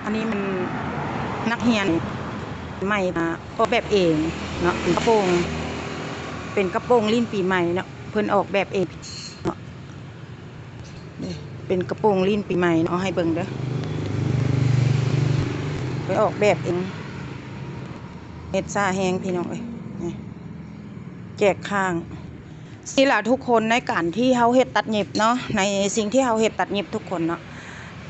ອັນນີ້ມັນນັກຮຽນໃໝ່ ອາ ອອກແບບເອງເນາະ ເປັນກະໂປງ ເປັນກະໂປງຫຼິ້ນປີໃໝ່ເນາະ ເພິ່ນອອກແບບເອງເນາະ ເປັນກະໂປງຫຼິ້ນປີໃໝ່ເນາະ ເອົາໃຫ້ເບິ່ງເດີ ເພິ່ນອອກແບບເອງ ເຮັດຊ້າແຮງພີ່ນ້ອງເອີຍ ນີ້ ແຈກຂ້າງ. ຊີ້ລະທຸກຄົນ ໃນການທີ່ເຮົາເຮັດຕັດເຫຢັບເນາະ ໃນສິ່ງທີ່ເຮົາເຮັດຕັດເຫຢັບທຸກຄົນເນາະ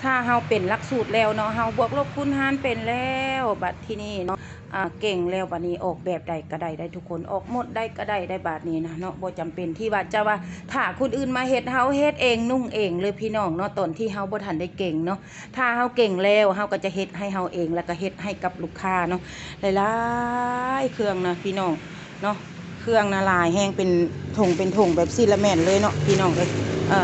ຖ້າເຮົາເປັນຫຼັກສູດແລ້ວເນາະ ເຮົາບວກລົບຄູນຫານເປັນແລ້ວ ບັດທີນີ້ເນາະ ອາ ເກັ່ງແລ້ວ ບັດນີ້ອອກແບບໃດກະໄດ້ໄດ໋ທຸກຄົນ ອອກມົດໃດກະໄດ້ໄດ໋ ບາດນີ້ນະເນາະ ບໍ່ຈຳເປັນທີ່ວ່າຈະວ່າຖ້າຄົນອື່ນມາເຮັດ ເຮົາເຮັດເອງນຸ່ງເອງເລີຍພີ່ນ້ອງເນາະ ຕອນທີ່ເຮົາບໍ່ທັນໄດ້ເກັ່ງເນາະ. ຖ້າເຮົາເກັ່ງແລ້ວ ເຮົາກະຈະເຮັດໃຫ້ເຮົາເອງ ແລ້ວກະເຮັດໃຫ້ກັບລູກຄ້າເນາະ ຫຼາຍໆເຄື່ອງນະພີ່ນ້ອງເນາະ ເຄື່ອງນະຫຼາຍແຮງ ເປັນຖົງເປັນຖົງແບບຊີ້ລະແມ່ນເລີຍເນາະພີ່ນ້ອງເອີຍ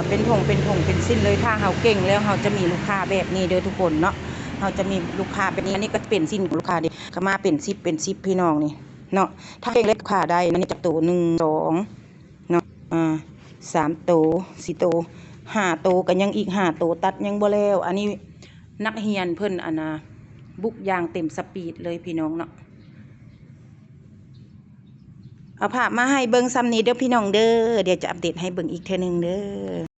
ເປັນຖົງເປັນຖົງເປັນຊີ້ນເລີຍ ຖ້າເຮົາເກັ່ງແລ້ວ ເຮົາຈະມີລູກຄ້າແບບນີ້ເດີທຸກຄົນເນາະ ເຮົາຈະມີລູກຄ້າແບບນີ້ ອັນນີ້ກະເປັນຊີ້ນຂອງລູກຄ້າເດ້ ກະມາເປັນສິບເປັນສິບພີ່ນ້ອງນີ້ເນາະ ຖ້າເກັ່ງແລ້ວລູກຄ້າໄດ້ ອັນນີ້ຈັກໂຕ ໜຶ່ງ ສອງ ເນາະ ອາ ສາມໂຕ ສີ່ໂຕ ຫ້າໂຕ ກະຍັງອີກຫ້າໂຕ ຕັດຍັງບໍ່ແລ້ວ ອັນນີ້ນັກຮຽນເພິ່ນ ອັນນະ ບຸກຢ່າງເຕັມສະປີດເລີຍພີ່ນ້ອງເນາະ ເອົາພາບມາໃຫ້ເບິ່ງຊ່ຳນີ້ເດີພີ່ນ້ອງເດີ ດຽວຈະອັບເດດໃຫ້ເບິ່ງອີກເທື່ອໜຶ່ງເດີ.